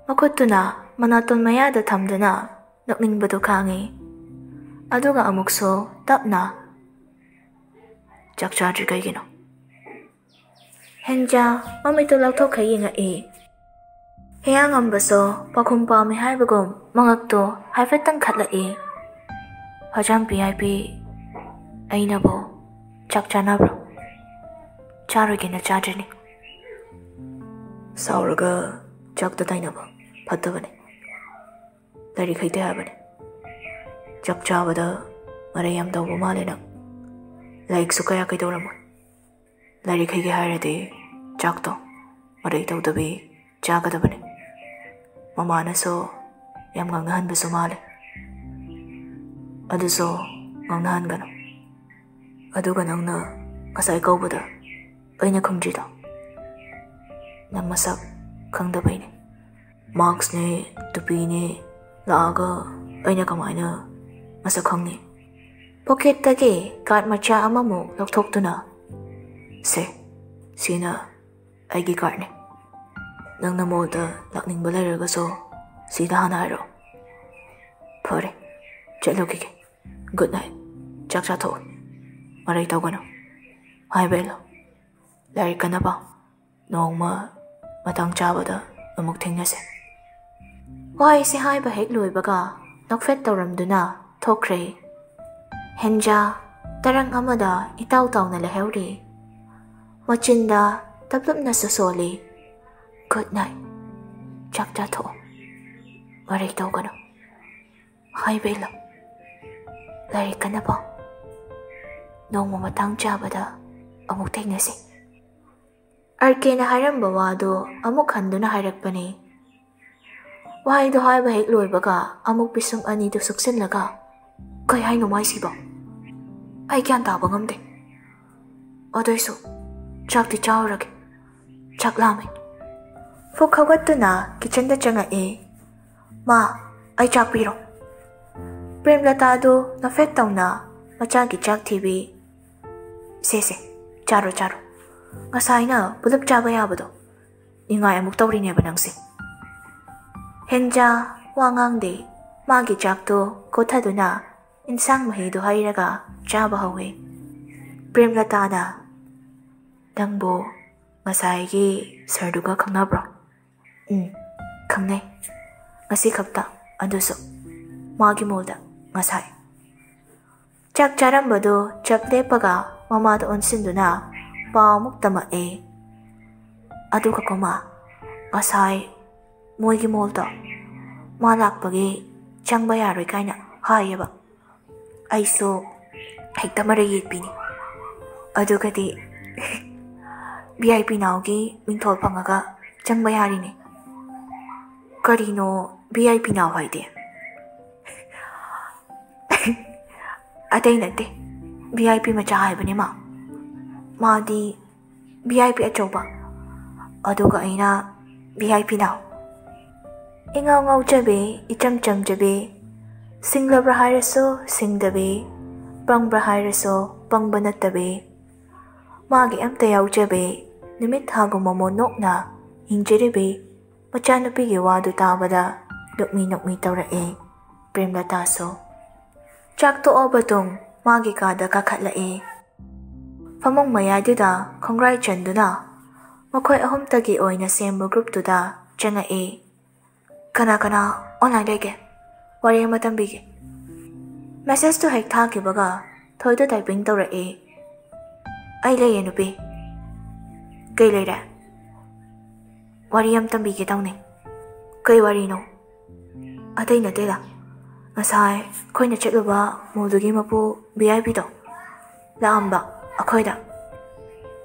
ꯃꯈꯨꯠꯇꯨꯅ ꯃꯅꯥꯇꯣꯟ ꯃꯌꯥꯗ ꯊꯝꯗꯨꯅ ꯅꯣꯛꯅꯤꯡꯕꯗꯨ ꯈꯥꯡꯉꯤ꯫ ꯑꯗꯨꯒ ꯑꯃꯨꯛꯁꯨ ꯇꯞꯅ, "ꯆꯥꯛ ꯆꯥꯗ꯭ꯔꯤ ꯀꯩꯒꯤꯅꯣ?" ꯍꯦꯟꯖꯥ ꯃꯃꯤꯠꯇꯨ ꯂꯥꯎꯊꯣꯛꯈ ꯌꯦꯡꯉꯛꯏ꯫ ꯍꯤꯌꯥꯉꯝꯕꯁꯨ ꯄꯥꯎꯈꯨꯝ ꯄꯥꯝꯃꯤ ꯍꯥꯏꯕꯒꯨꯝ ꯃꯉꯛꯇꯨ ꯍꯥꯏꯐꯦꯠꯇꯪ ꯈꯠꯂꯛꯏ꯫ "ꯍꯖꯥꯝ ꯄꯤ ꯑꯥꯏ ꯄꯤ, ꯑꯩꯅꯕꯨ ꯆꯥꯛ ꯆꯥꯅꯕ꯭ꯔꯣ? ꯆꯥꯔꯣꯏꯒꯦꯅ ꯆꯥꯗ꯭ꯔꯤꯅꯤ꯫" "ꯁꯥꯎꯔꯒ ꯆꯥꯛꯇ ꯇꯥꯏꯅꯕ ꯐꯠꯇꯕꯅꯤ꯫ ꯂꯥꯏꯔꯤꯛ ꯍꯩꯇꯦ ꯍꯥꯏꯕꯅꯤ꯫ ꯆꯥꯛ ꯆꯥꯕꯗ ꯃꯔꯩ ꯌꯥꯝ ꯇꯧꯕ ꯃꯥꯜꯂꯦ ꯅꯪ꯫ ꯂꯥꯏꯔꯤꯛꯁꯨ ꯀꯌꯥ ꯀꯩꯗꯧꯔꯝꯃꯣꯏ꯫ ꯂꯥꯏꯔꯤꯛ ꯍꯩꯒꯦ ꯍꯥꯏꯔꯗꯤ ꯆꯥꯛꯇꯣ ꯃꯔꯩ ꯇꯧꯗꯕꯤ ꯆꯥꯒꯗꯕꯅꯤ꯫ ꯃꯃꯥꯅꯁꯨ ꯌꯥꯝ ꯉꯥꯡꯅꯍꯟꯕꯁꯨ ꯃꯥꯜꯂꯦ꯫ ꯑꯗꯨꯁꯨ ꯉꯥꯡꯅꯍꯟꯒꯅꯨ꯫ ꯑꯗꯨꯒ ꯅꯪꯅ ꯉꯁꯥꯏ ꯀꯧꯕꯗ ꯑꯩꯅ ꯈꯨꯝꯗ꯭ꯔꯤꯗꯣ ꯅꯪ ꯃꯁꯛ ꯈꯪꯗꯕꯩꯅꯦ꯫ ꯃꯥꯛꯁꯅꯦ, ꯇꯨꯄꯤꯅꯦ ꯂꯥꯛꯑꯒ ꯑꯩꯅ ꯀꯃꯥꯏꯅ ꯃꯁꯛ ꯈꯪꯅꯤ?" ꯄꯣꯀꯦꯠꯇꯒꯤ ꯀꯥꯔꯗ ꯃꯆꯥ ꯑꯃꯃꯨꯛ ꯂꯧꯊꯣꯛꯇꯨꯅ, "ꯁꯦ, ꯁꯤꯅ ꯑꯩꯒꯤ ꯀꯥꯔꯗꯅꯦ꯫ ꯅꯪꯅ ꯃꯣꯜꯗ ꯂꯥꯛꯅꯤꯡꯕ ꯂꯩꯔꯒꯁꯨ ꯁꯤꯗ ꯍꯥꯟꯅ ꯍꯥꯏꯔꯛꯑꯣ꯫ ꯐꯔꯦ, ꯆꯠꯂꯨꯈꯤꯒꯦ꯫ Good night. ꯆꯥꯛ ꯆꯥꯊꯣꯛꯑꯣ꯫ ꯃꯔꯩ ꯇꯧꯒꯅꯨ꯫ ꯍꯥꯏꯕ ꯏꯜꯂꯣ꯫ ꯂꯥꯏꯔꯤꯛ ꯀꯟꯅ ꯄꯥꯎ꯫ ꯅꯣꯡꯃ ꯃꯇꯥꯡ ꯆꯥꯕꯗ ꯑꯃꯨꯛ ꯊꯦꯡꯅꯁꯦ꯫" ꯋꯥꯍꯩꯁꯦ ꯍꯥꯏꯕ ꯍꯦꯛ ꯂꯣꯏꯕꯒ ꯅꯣꯛꯐꯦꯠ ꯇꯧꯔꯝꯗꯨꯅ ꯊꯣꯛꯈ꯭ꯔꯦ꯫ ꯍꯦꯟꯖꯥ ꯇꯔꯪ ꯑꯃꯗ ꯏꯇꯥꯎ ꯇꯥꯎꯅ ꯂꯩꯍꯧꯔꯤ꯫ ꯃꯆꯤꯟꯗ ꯇꯞꯂꯞꯅꯁꯨ ꯁꯣꯜꯂꯤ, "ꯒꯨꯗ ꯅꯥꯏꯠ꯫ ꯆꯥꯛ ꯆꯥꯊꯣꯛꯑꯣ꯫ ꯃꯔꯩ ꯇꯧꯒꯅꯨ꯫ ꯍꯥꯏꯕ ꯏꯜꯂꯣ꯫ ꯂꯥꯏꯔꯤꯛ ꯀꯟꯅ ꯄꯥꯎ꯫ ꯅꯣꯡꯃ ꯃꯇꯥꯡ ꯆꯥꯕꯗ ꯑꯃꯨꯛ ꯊꯦꯡꯅꯁꯤ꯫" ꯑꯥꯔ ꯀꯦꯅ ꯍꯥꯏꯔꯝꯕ ꯋꯥꯗꯨ ꯑꯃꯨꯛ ꯍꯟꯗꯨꯅ ꯍꯥꯏꯔꯛꯄꯅꯤ꯫ ꯋꯥꯍꯩꯗꯨ ꯍꯥꯏꯕ ꯍꯦꯛ ꯂꯣꯏꯕꯒ ꯑꯃꯨꯛ ꯄꯤꯁꯨꯝ ꯑꯅꯤꯗꯨ ꯁꯨꯛꯆꯤꯜꯂꯒ, "ꯀꯩ ꯍꯥꯏꯅꯣ ꯃꯥꯏꯁꯤꯕꯣ? ꯑꯩ ꯒ꯭ꯌꯥꯟ ꯇꯥꯕ ꯉꯝꯗꯦ꯫ ꯑꯗꯨꯏꯁꯨ ꯆꯥꯛꯇꯤ ꯆꯥꯔꯨꯔꯒꯦ꯫ ꯆꯥꯛ ꯂꯥꯝꯃꯦ꯫" ꯐꯨꯛ ꯍꯧꯒꯠꯇꯨꯅ ꯀꯤꯆꯟꯗ ꯆꯪꯉꯛꯑꯦ꯫ "ꯃꯥ, ꯑꯩ ꯆꯥꯛ ꯄꯤꯔꯣ꯫" ꯄ꯭ꯔꯦꯝꯂꯇꯥꯗꯨ ꯅꯣꯐꯦꯠ ꯇꯧꯅ ꯃꯆꯥꯒꯤ ꯆꯥꯛ ꯊꯤꯕꯤ꯫ "ꯁꯦ ꯁꯦ, ꯆꯥꯔꯣ ꯆꯥꯔꯣ꯫ ꯉꯁꯥꯏꯅ ꯄꯨꯂꯞ ꯆꯥꯕ ꯌꯥꯕꯗꯣ꯫ ꯅꯤꯡꯉꯥꯏ ꯑꯃꯨꯛ ꯇꯧꯔꯤꯅꯦꯕ ꯅꯪꯁꯦ꯫" ꯍꯦꯟꯖꯥ ꯋꯥ ꯉꯥꯡꯗꯦ꯫ ꯃꯥꯒꯤ ꯆꯥꯛꯇꯣ ꯀꯣꯊꯗꯨꯅ ꯏꯟꯁꯥꯡ ꯃꯍꯤꯗꯣ ꯍꯩꯔꯒ ꯆꯥꯕ ꯍꯧꯋꯦ꯫ ꯄ꯭ꯔꯦꯝꯂꯇꯥꯅ, "ꯅꯪꯕꯨ ꯉꯁꯥꯏꯒꯤ ꯁꯔꯗꯨꯒ ꯈꯪꯅꯕ꯭ꯔꯣ?" "ꯎꯝ, ꯈꯪꯅꯩ꯫ ꯉꯁꯤ ꯈꯛꯇ, ꯑꯗꯨꯁꯨ ꯃꯥꯒꯤ ꯃꯣꯜꯗ ꯉꯁꯥꯏ꯫" ꯆꯥꯛ ꯆꯥꯔꯝꯕꯗꯨ ꯆꯞ ꯂꯦꯞꯄꯒ ꯃꯃꯥꯗ ꯑꯣꯟꯁꯤꯟꯗꯨꯅ ꯄꯥꯎ ꯑꯃꯨꯛ ꯇꯝꯃꯛꯑꯦ꯫ "ꯑꯗꯨꯒꯀꯣ ꯃꯥ, ꯉꯁꯥꯏ ꯃꯣꯏꯒꯤ ꯃꯣꯜꯗꯣ ꯃꯥ ꯂꯥꯛꯄꯒꯤ ꯆꯪꯕ ꯌꯥꯔꯣꯏ ꯀꯥꯏꯅ ꯍꯥꯏꯌꯦꯕ꯫ ꯑꯩꯁꯨ ꯍꯦꯛꯇ ꯃꯔꯩ ꯌꯦꯠꯄꯤꯅꯤ꯫ ꯑꯗꯨꯒꯗꯤ ꯚꯤ ꯑꯥꯏ ꯄꯤ ꯅꯥꯎꯒꯤ ꯃꯤꯡꯊꯣꯜ ꯐꯪꯉꯒ ꯆꯪꯕ ꯌꯥꯔꯤꯅꯦ꯫" "ꯀꯔꯤꯅꯣ ꯚꯤ ꯑꯥꯏ ꯄꯤ ꯅꯥꯎ ꯍꯥꯏꯗꯤ?" "ꯑꯇꯩ ꯅꯠꯇꯦ, ꯚꯤ ꯑꯥꯏ ꯄꯤ ꯃꯆꯥ ꯍꯥꯏꯕꯅꯦ ꯃꯥ꯫ ꯃꯥꯗꯤ ꯚꯤ ꯑꯥꯏ ꯄꯤ ꯑꯆꯧꯕ, ꯑꯗꯨꯒ ꯑꯩꯅ ꯚꯤ ꯑꯥꯏ ꯄꯤ ꯅꯥꯎ꯫ ꯏꯉꯥꯎ ꯉꯥꯎꯖꯕꯤ, ꯏꯆꯝ ꯆꯝꯖꯕꯤ, ꯁꯤꯡꯂꯕ꯭ꯔꯥ ꯍꯥꯏꯔꯁꯨ ꯁꯤꯡꯗꯕꯤ, ꯄꯪꯕ꯭ꯔꯥ ꯍꯥꯏꯔꯁꯨ ꯄꯪꯕ ꯅꯠꯇꯕꯤ, ꯃꯥꯒꯤ ꯑꯝꯇ ꯌꯥꯎꯖꯕꯤ, ꯅꯨꯃꯤꯠ ꯊꯥꯒꯨꯝꯕ ꯃꯣꯅꯣꯛꯅ ꯍꯤꯡꯖꯔꯤꯕꯤ ꯃꯆꯥꯅꯨꯄꯤꯒꯤ ꯋꯥꯗꯨ ꯇꯥꯕꯗ ꯅꯣꯛꯃꯤ ꯅꯣꯛꯃꯤ ꯇꯧꯔꯛꯑꯦ ꯄ꯭ꯔꯦꯝꯂꯇꯥꯁꯨ꯫ ꯆꯥꯛ ꯇꯣꯛꯑꯕ ꯃꯇꯨꯡ ꯃꯥꯒꯤ ꯀꯥꯗ ꯀꯥꯈꯠꯂꯛꯑꯦ꯫ ꯐꯃꯨꯡ ꯃꯌꯥꯏꯗꯨꯗ ꯈꯣꯡꯒ꯭ꯔꯥꯏ ꯆꯟꯗꯨꯅ ꯃꯈꯣꯏ ꯑꯍꯨꯝꯇꯒꯤ ꯑꯣꯏꯅ ꯁꯦꯝꯕ ꯒ꯭ꯔꯨꯞꯇꯨꯗ ꯆꯪꯉꯛꯑꯦ꯫ "ꯀꯅꯥ ꯀꯅꯥ ꯑꯣꯟꯂꯥꯏꯟ ꯂꯩꯒꯦ? ꯋꯥꯔꯤ ꯑꯃ ꯇꯝꯕꯤꯒꯦ꯫" ꯃꯦꯁꯦꯖꯇꯨ ꯍꯦꯛ ꯊꯥꯈꯤꯕꯒ ꯊꯣꯏꯗꯣ ꯇꯥꯏꯄꯤꯡ ꯇꯧꯔꯛꯑꯦ꯫ "ꯑꯩ ꯂꯩꯌꯦ ꯅꯨꯄꯤ꯫" "ꯀꯩ ꯂꯩꯔꯦ?" "ꯋꯥꯔꯤ ꯑꯃ ꯇꯝꯕꯤꯒꯦ ꯇꯧꯅꯦ꯫" "ꯀꯩ ꯋꯥꯔꯤꯅꯣ?" "ꯑꯇꯩ ꯅꯠꯇꯦꯗ, ꯉꯁꯥꯏ ꯑꯩꯈꯣꯏꯅ ꯆꯠꯂꯨꯕ ꯃꯣꯜꯗꯨꯒꯤ ꯃꯄꯨ ꯚꯤ ꯑꯥꯏ ꯄꯤꯗꯣ ꯂꯥꯛꯑꯝꯕ ꯑꯩꯈꯣꯏꯗ꯫"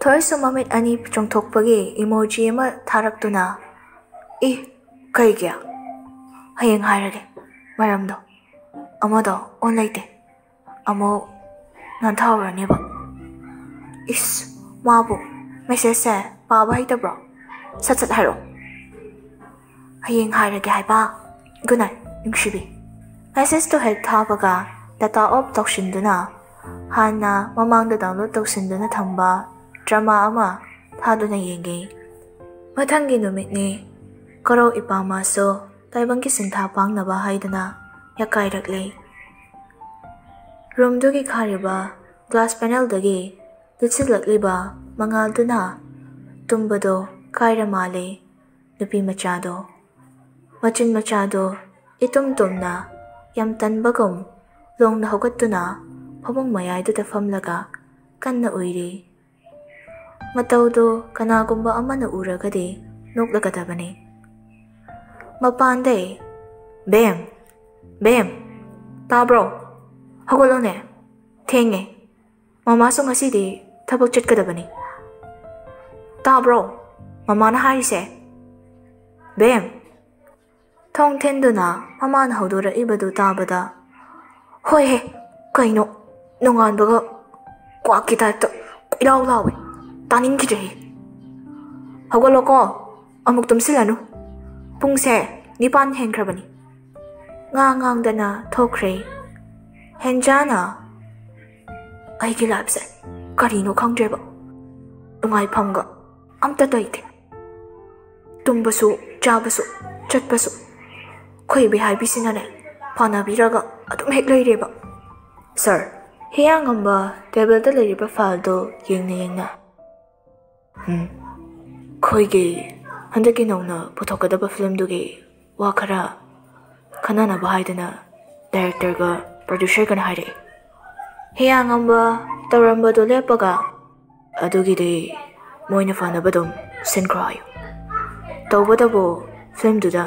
ꯊꯣꯏꯁꯨ ꯃꯃꯤꯠ ꯑꯅꯤ ꯆꯣꯡꯊꯣꯛꯄꯒꯤ ꯏꯃꯣꯖꯤ ꯑꯃ ꯊꯥꯔꯛꯇꯨꯅ, "ꯏ, ꯀꯩꯒꯤ? ꯍꯌꯦꯡ ꯍꯥꯏꯔꯒꯦ ꯃꯔꯝꯗꯣ꯫ ꯑꯃꯗꯣ ꯑꯣꯟ ꯂꯩꯇꯦ꯫ ꯑꯃꯨꯛ ꯅꯥꯟꯊꯍꯧꯔꯅꯦꯕ꯫" "ꯏꯁ, ꯃꯥꯕꯨ ꯃꯦꯁꯦꯖꯁꯦ ꯄꯥꯕ ꯍꯩꯇꯕ꯭ꯔꯣ? ꯁꯠ ꯁꯠ ꯍꯥꯏꯔꯛꯑꯣ꯫ ꯍꯌꯦꯡ ꯍꯥꯏꯔꯒꯦ ꯍꯥꯏꯕ꯫ Good night, ꯅꯨꯡꯁꯤꯕꯤ꯫ Message ꯇꯣ ꯍꯦꯛ ꯊꯥꯕꯒ data off ꯇꯧꯁꯤꯟꯗꯨꯅ ꯍꯥꯟꯅ ꯃꯃꯥꯡꯗ download ꯇꯧꯁꯤꯟꯗꯨꯅ ꯊꯝꯕ drama ꯑꯃ ꯊꯥꯗꯨꯅ ꯌꯦꯡꯉꯤ꯫ ꯃꯊꯪꯒꯤ ꯅꯨꯃꯤꯠꯅꯤ꯫ ꯀꯣꯔꯧ ꯏꯄꯥꯃꯁꯨ ꯇꯥꯏꯕꯪꯒꯤ ꯁꯤꯟꯊꯥ ꯄꯥꯡꯅꯕ ꯍꯥꯏꯗꯨꯅ ꯌꯥꯀꯥꯏꯔꯛꯂꯦ꯫ Room ꯗꯨꯒꯤ ꯈꯥꯔꯤꯕ glass panel ꯗꯒꯤ ꯂꯤꯠꯁꯤꯜꯂꯛꯂꯤꯕ ꯃꯉꯥꯜꯗꯨꯅ ꯇꯨꯝꯕꯗꯣ ꯀꯥꯏꯔ ꯃꯥꯜꯂꯦ ꯅꯨꯄꯤ ꯃꯆꯥꯗꯣ꯫ ꯃꯆꯤꯟ ꯃꯆꯥꯗꯣ ꯏꯇꯨꯝ ꯇꯨꯝꯅ ꯌꯥꯝ ꯇꯟꯕꯒꯨꯝ ꯂꯣꯡꯅ ꯍꯧꯒꯠꯇꯨꯅ ꯐꯃꯨꯡ ꯃꯌꯥꯏꯗꯨꯗ ꯐꯝꯂꯒ ꯀꯟꯅ ꯎꯏꯔꯤ꯫ ꯃꯇꯧꯗꯨ ꯀꯅꯥꯒꯨꯝꯕ ꯑꯃꯅ ꯎꯔꯒꯗꯤ ꯅꯣꯛꯂꯒꯗꯕꯅꯤ꯫ ꯃꯄꯥꯟꯗꯩ, "ꯕꯦꯝ, ꯕꯦꯝ, ꯇꯥꯕ꯭ꯔꯣ? ꯍꯧꯒꯠꯂꯣꯅꯦ, ꯊꯦꯡꯉꯦ꯫ ꯃꯃꯥꯁꯨ ꯉꯁꯤꯗꯤ ꯊꯕꯛ ꯆꯠꯀꯗꯕꯅꯤ꯫ ꯇꯥꯕ꯭ꯔꯣ ꯃꯃꯥꯅ ꯍꯥꯏꯔꯤꯁꯦ? ꯕꯦꯝ!" ꯊꯣꯡ ꯊꯤꯟꯗꯨꯅ ꯃꯃꯥꯅ ꯍꯧꯗꯣꯔꯛꯏꯕꯗꯨ ꯇꯥꯕꯗ, "ꯍꯣꯏꯍꯦ, ꯀꯩꯅꯣ, ꯅꯣꯡꯉꯥꯟꯕꯒ ꯀ꯭ꯋꯥꯛꯀꯤ type ꯇ ꯀꯣꯏꯂꯥꯎ ꯂꯥꯎꯋꯦ, ꯇꯥꯅꯤꯡꯈꯤꯗ꯭ꯔꯦꯍꯦ꯫ ꯍꯧꯒꯠꯂꯣꯀꯣ, ꯑꯃꯨꯛ ꯇꯨꯝꯁꯤꯜꯂꯅꯨ, ꯄꯨꯡꯁꯦ ꯅꯤꯄꯥꯟ ꯍꯦꯟꯈ꯭ꯔꯕꯅꯤ꯫" ꯉꯥ ꯉꯥꯡꯗꯅ ꯊꯣꯛꯈ꯭ꯔꯦ꯫ ꯍꯦꯟꯖꯥꯅ, "ꯑꯩꯒꯤ life ꯁꯦ ꯀꯔꯤꯅꯣ ꯈꯪꯗ꯭ꯔꯦꯕ, ꯅꯨꯡꯉꯥꯏꯐꯝꯒ ꯑꯝꯇ ꯂꯩꯇꯦ꯫ ꯇꯨꯝꯕꯁꯨ, ꯆꯥꯕꯁꯨ, ꯆꯠꯄꯁꯨ, ꯑꯩꯈꯣꯏ ꯏꯕꯦ ꯍꯥꯏꯕꯤꯁꯤꯅꯅꯦ ꯐꯥꯅꯕꯤꯔꯒ ꯑꯗꯨꯝ ꯍꯦꯛ ꯂꯩꯔꯦꯕ꯫ Sir," ꯍꯤꯌꯥꯡꯉꯝꯕ table ꯗ ꯂꯩꯔꯤꯕ file ꯗꯣ ꯌꯦꯡꯅ ꯌꯦꯡꯅ, "ꯎꯝ, ꯑꯩꯈꯣꯏꯒꯤ ꯍꯟꯗꯛꯀꯤ ꯅꯧꯅ ꯄꯨꯊꯣꯛꯀꯗꯕ film ꯗꯨꯒꯤ ꯋꯥ ꯈꯔ ꯈꯟꯅꯅꯕ ꯍꯥꯏꯗꯅ director ꯒ producer ꯒꯅ ꯍꯥꯏꯔꯛꯑꯦ꯫" ꯍꯤꯌꯥꯡꯉꯝꯕ ꯇꯧꯔꯝꯕꯗꯨ ꯂꯦꯞꯄꯒ, "ꯑꯗꯨꯒꯤꯗꯤ ꯃꯣꯏꯅ ꯐꯅꯕ ꯑꯗꯨꯝ ꯁꯤꯟꯈ꯭ꯔꯣ ꯍꯥꯏꯌꯨ꯫ ꯇꯧꯕꯇꯕꯨ film ꯗꯨꯗ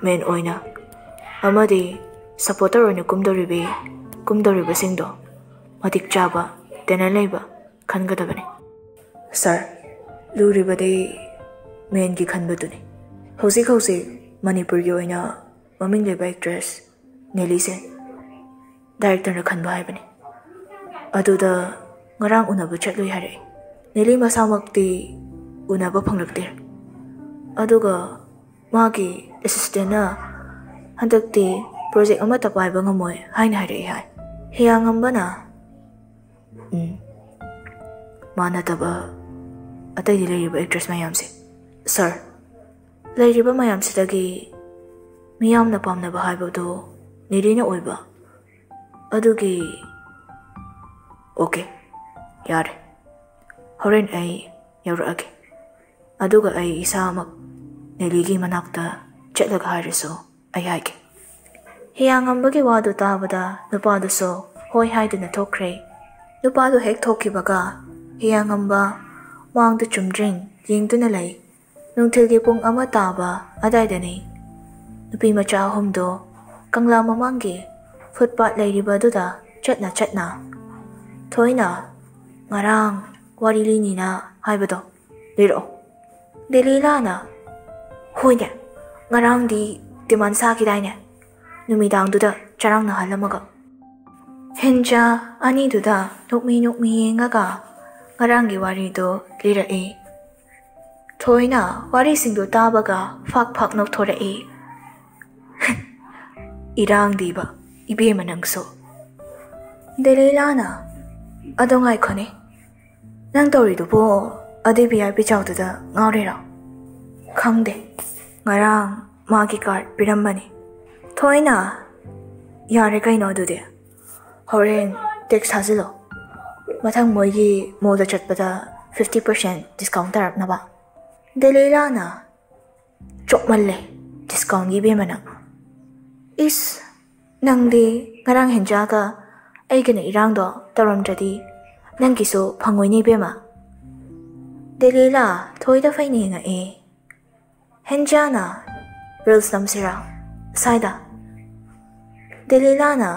main ꯑꯣꯏꯅ ꯑꯃꯗꯤ supporter ꯑꯣꯏꯅ ꯀꯨꯝꯗꯧꯔꯤꯕꯤ, ꯀꯨꯝꯗꯧꯔꯤꯕꯁꯤꯡꯗꯣ ꯃꯇꯤꯛ ꯆꯥꯕ, talent ꯂꯩꯕ ꯈꯟꯒꯗꯕꯅꯤ꯫" "Sir, ꯂꯨꯔꯤꯕꯗꯤ main ꯒꯤ ꯈꯟꯕꯗꯨꯅꯤ꯫ ꯍꯧꯖꯤꯛ ꯍꯧꯖꯤꯛ ꯃꯅꯤꯄꯨꯔꯒꯤ ꯑꯣꯏꯅ ꯃꯃꯤꯡ ꯂꯩꯕ actress ꯅꯦꯂꯤꯁꯦ director ꯅ ꯈꯟꯕ ꯍꯥꯏꯕꯅꯤ꯫ ꯑꯗꯨꯗ ꯉꯔꯥꯡ ꯎꯅꯕ ꯆꯠꯂꯨꯏ ꯍꯥꯏꯔꯛꯏ꯫ ꯅꯦꯂꯤ ꯃꯁꯥꯃꯛꯇꯤ ꯎꯅꯕ ꯐꯪꯂꯛꯇꯦ꯫ ꯑꯗꯨꯒ ꯃꯥꯒꯤ ꯑꯦꯁꯤꯁꯇꯦꯟꯅ ꯍꯟꯗꯛꯇꯤ ꯄ꯭ꯔꯣꯖꯦꯛ ꯑꯃꯠꯇ ꯄꯥꯏꯕ ꯉꯝꯃꯣꯏ ꯍꯥꯏꯅ ꯍꯥꯏꯔꯛꯏ ꯍꯥꯏ꯫ ꯍꯤꯌꯥꯡꯉꯝꯕꯅ, "ꯎꯝ, ꯃꯥ ꯅꯠꯇꯕ ꯑꯇꯩꯗꯤ ꯂꯩꯔꯤꯕ ꯑꯦꯛꯇ꯭ꯔꯦꯁ ꯃꯌꯥꯝꯁꯦ?" "ꯁꯥꯔ, ꯂꯩꯔꯤꯕ ꯃꯌꯥꯝꯁꯤꯗꯒꯤ ꯃꯤꯌꯥꯝꯅ ꯄꯥꯝꯅꯕ ꯍꯥꯏꯕꯗꯨ ꯅꯦꯂꯤꯅ ꯑꯣꯏꯕ꯫ ꯑꯗꯨꯒꯤ..." "ꯑꯣꯀꯦ, ꯌꯥꯔꯦ꯫ ꯍꯣꯔꯦꯟ ꯑꯩ ꯌꯧꯔꯛꯑꯒꯦ꯫ ꯑꯗꯨꯒ ꯑꯩ ꯏꯁꯥꯃꯛ ꯅꯦꯂꯤꯒꯤ ꯃꯅꯥꯛꯇ ꯆꯠꯂꯒ ꯍꯥꯏꯔꯁꯨ ꯑꯩ ꯍꯥꯏꯒꯦ꯫" ꯍꯤꯌꯥꯡꯉꯝꯕꯒꯤ ꯋꯥꯗꯨ ꯇꯥꯕꯗ ꯅꯨꯄꯥꯗꯨꯁꯨ ꯍꯣꯏ ꯍꯥꯏꯗꯨꯅ ꯊꯣꯛꯈ꯭ꯔꯦ꯫ ꯅꯨꯄꯥꯗꯨ ꯍꯦꯛ ꯊꯣꯛꯈꯤꯕꯒ ꯍꯤꯌꯥꯡꯉꯝꯕ ꯃꯥꯡꯗ ꯆꯨꯝꯗ꯭ꯔꯤꯡ ꯌꯦꯡꯗꯨꯅ ꯂꯩ꯫ ꯅꯨꯡꯊꯤꯜꯒꯤ ꯄꯨꯡ ꯑꯃ ꯇꯥꯕ ꯑꯗꯥꯏꯗꯅꯤ꯫ ꯅꯨꯄꯤ ꯃꯆꯥ ꯑꯍꯨꯝꯗꯣ ꯀꯪꯂꯥ ꯃꯃꯥꯡꯒꯤ ꯐꯨꯠꯄꯥꯠ ꯂꯩꯔꯤꯕꯗꯨꯗ ꯆꯠꯅ ꯆꯠꯅ, "ꯊꯣꯏꯅ, ꯉꯔꯥꯡ ꯋꯥꯔꯤ ꯂꯤꯅꯤꯅ ꯍꯥꯏꯕꯗꯣ ꯂꯤꯔꯛꯑꯣ꯫" ꯗꯦꯂꯤꯂꯥꯅ, "ꯍꯣꯏꯅꯦ, ꯉꯔꯥꯡꯗꯤ ꯗꯤꯃꯥꯟ ꯁꯥꯈꯤꯗꯥꯏꯅꯦ, ꯅꯨꯃꯤꯗꯥꯡꯗꯨꯗ ꯆꯔꯥꯡꯅꯍꯜꯂꯝꯃꯒ?" ꯍꯦꯟꯖꯥ ꯑꯅꯤꯗꯨꯗ ꯅꯣꯛꯃꯤ ꯅꯣꯛꯃꯤ ꯌꯦꯡꯉꯒ ꯉꯔꯥꯡꯒꯤ ꯋꯥꯔꯤꯗꯣ ꯂꯤꯔꯛꯏ꯫ ꯊꯣꯏꯅ ꯋꯥꯔꯤꯁꯤꯡꯗꯨ ꯇꯥꯕꯒ ꯐꯥꯛ ꯐꯥꯛ ꯅꯣꯛꯊꯣꯔꯛꯏ꯫ "ꯏꯔꯥꯡꯗꯤꯕ, ꯏꯕꯦꯝꯃ ꯅꯪꯁꯨ꯫" ꯗꯦꯂꯤꯂꯥꯅ, "ꯑꯗꯣ ꯉꯥꯏꯈꯣꯅꯦ, ꯅꯪ ꯇꯧꯔꯤꯗꯨꯕꯨ ꯑꯗꯨꯏ ꯚꯤ ꯑꯥꯏ ꯄꯤ ꯆꯥꯎꯗꯨꯗ ꯉꯥꯎꯔꯤꯔꯣ?" "ꯈꯪꯗꯦ, ꯉꯔꯥꯡ ꯃꯥꯒꯤ ꯀꯥꯔꯠ ꯄꯤꯔꯝꯕꯅꯤ꯫" ꯊꯣꯏꯅ, "ꯌꯥꯔꯦ ꯀꯩꯅꯣ ꯑꯗꯨꯗꯤ, ꯍꯣꯔꯦꯟ ꯇꯦꯛꯁ ꯊꯥꯖꯤꯜꯂꯣ, ꯃꯊꯪ ꯃꯣꯏꯒꯤ ꯃꯣꯜꯗ ꯆꯠꯄꯗ ꯐꯤꯐꯇꯤ ꯄꯥꯔꯁꯦꯟ ꯗꯤꯁꯀꯥꯎꯟ ꯇꯥꯔꯛꯅꯕ꯫" ꯗꯦꯂꯤꯂꯥꯅ, "ꯆꯣꯞꯃꯜꯂꯦ ꯗꯤꯁꯀꯥꯎꯟꯒꯤ ꯏꯕꯦꯝꯃ ꯅꯪ꯫ ꯏꯁ, ꯅꯪꯗꯤ ꯉꯔꯥꯡ ꯍꯦꯟꯖꯥꯒ ꯑꯩꯒꯅ ꯏꯔꯥꯡꯗꯣ ꯇꯧꯔꯝꯗ꯭ꯔꯗꯤ ꯅꯪꯒꯤꯁꯨ ꯐꯪꯉꯣꯏꯅꯦ ꯏꯕꯦꯝꯃ꯫" ꯗꯦꯂꯤꯂꯥ ꯊꯣꯏꯗ ꯐꯩꯅ ꯌꯦꯡꯉꯛꯑꯦ꯫ ꯍꯦꯟꯖꯥꯅ, "ꯔꯤꯜꯁ ꯅꯝꯁꯤꯔꯥ ꯁ꯭ꯋꯥꯏꯗ?" ꯗꯦꯂꯤꯂꯥꯅ,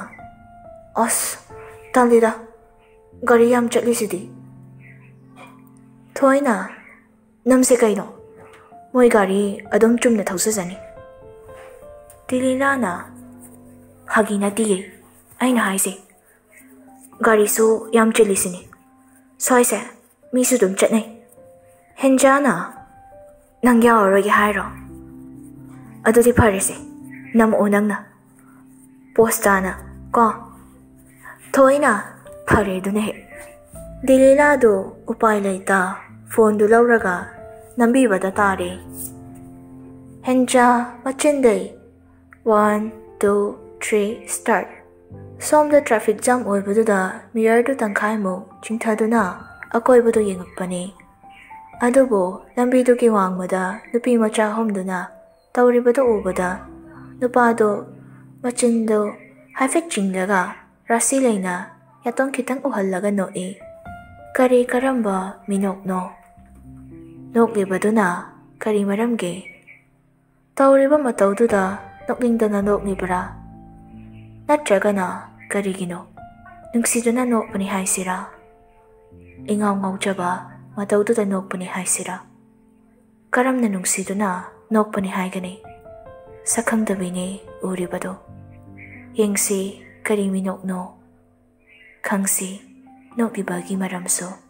"ꯑꯁ, ꯇꯜꯂꯤꯗ, ꯒꯥꯔꯤ ꯌꯥꯝ ꯆꯠꯂꯤꯁꯤꯗꯤ꯫" ꯊꯣꯏꯅ, "ꯅꯝꯁꯦ ꯀꯩꯅꯣ, ꯃꯣꯏ ꯒꯥꯔꯤ ꯑꯗꯨꯝ ꯆꯨꯝꯅ ꯊꯧꯖꯖꯅꯤ꯫" ꯗꯦꯂꯤꯂꯥꯅ, "ꯐꯥꯒꯤ ꯅꯠꯇꯤꯌꯦ ꯑꯩꯅ ꯍꯥꯏꯁꯦ, ꯒꯥꯔꯤꯁꯨ ꯌꯥꯝ ꯆꯤꯜꯂꯤꯁꯤꯅꯤ ꯁ꯭ꯋꯥꯏꯁꯦ, ꯃꯤꯁꯨ ꯑꯗꯨꯝ ꯆꯠꯅꯩ꯫" ꯍꯦꯟꯖꯥꯅ, "ꯅꯪ ꯌꯥꯎꯔꯔꯣꯏꯒꯦ ꯍꯥꯏꯔꯣ?" ꯑꯗꯨꯗꯤ ꯐꯔꯦꯁꯦ, ꯅꯝꯃꯛꯑꯣ ꯅꯪꯅ꯫ ꯄꯣꯁ ꯇꯥꯅ ꯀꯣ꯫ ꯊꯣꯏꯅ ꯐꯔꯦ ꯑꯗꯨꯅ ꯍꯦꯛ꯫ ꯗꯤꯂꯤꯂꯥꯗꯨ ꯎꯄꯥꯏ ꯂꯩꯇ ꯐꯣꯟꯗꯨ ꯂꯧꯔꯒ ꯅꯝꯕꯤꯕꯗ ꯇꯥꯔꯦ꯫ ꯍꯦꯟꯖꯥ ꯃꯆꯤꯟꯗꯩ꯫ One, two, three, start꯫ ꯁꯣꯝꯗ ꯇ꯭ꯔꯥꯐꯤꯛ ꯖꯥꯝ ꯑꯣꯏꯕꯗꯨꯗ ꯃꯤꯔꯔꯗꯨ ꯇꯪꯈꯥꯏꯃꯨꯛ ꯆꯤꯡꯊꯗꯨꯅ ꯑꯀꯣꯏꯕꯗꯨ ꯌꯦꯡꯉꯛꯄꯅꯤ꯫ ꯑꯗꯨꯕꯨ ꯂꯝꯕꯤꯗꯨꯒꯤ ꯋꯥꯡꯃꯗ ꯅꯨꯄꯤ ꯃꯆꯥ ꯑꯍꯨꯝꯗꯨꯅ ꯇꯧꯔꯤꯕꯗꯨ ꯎꯕꯗ ꯅꯨꯄꯥꯗꯨ ꯃꯆꯤꯟꯗꯨ ꯍꯥꯏꯐꯦꯠ ꯆꯤꯡꯂꯒ ꯔꯥꯁꯤ ꯂꯩꯅ ꯌꯥꯇꯣꯟ ꯈꯤꯇꯪ ꯎꯍꯜꯂꯒ ꯅꯣꯛꯏ꯫ ꯀꯔꯤ ꯀꯔꯝꯕ ꯃꯤꯅꯣꯛꯅꯣ? ꯅꯣꯛꯂꯤꯕꯗꯨꯅ ꯀꯔꯤ ꯃꯔꯝꯒꯤ? ꯇꯧꯔꯤꯕ ꯃꯇꯧꯗꯨꯗ ꯅꯣꯛꯅꯤꯡꯗꯅ ꯅꯣꯛꯂꯤꯕ꯭ꯔꯥ? ꯅꯠꯇ꯭ꯔꯒꯅ ꯀꯔꯤꯒꯤꯅꯣ? ꯅꯨꯡꯁꯤꯗꯨꯅ ꯅꯣꯛꯄꯅꯤ ꯍꯥꯏꯁꯤꯔꯥ? ꯏꯉꯥꯎ ꯉꯥꯎꯖꯕ ꯃꯇꯧꯗꯨꯗ ꯅꯣꯛꯄꯅꯤ ꯍꯥꯏꯁꯤꯔꯥ? ꯀꯔꯝꯅ ꯅꯨꯡꯁꯤꯗꯨꯅ ꯅꯣꯛꯄꯅꯤ ꯍꯥꯏꯒꯅꯤ? ꯁꯛꯈꯪꯗꯕꯤꯅꯤ ꯎꯔꯤꯕꯗꯨ꯫ ꯌꯦꯡꯁꯤ ꯀꯔꯤ ꯃꯤꯅꯣꯛꯅꯣ? ꯈꯪꯁꯤ ꯅꯣꯛꯂꯤꯕꯒꯤ ꯃꯔꯝꯁꯨ꯫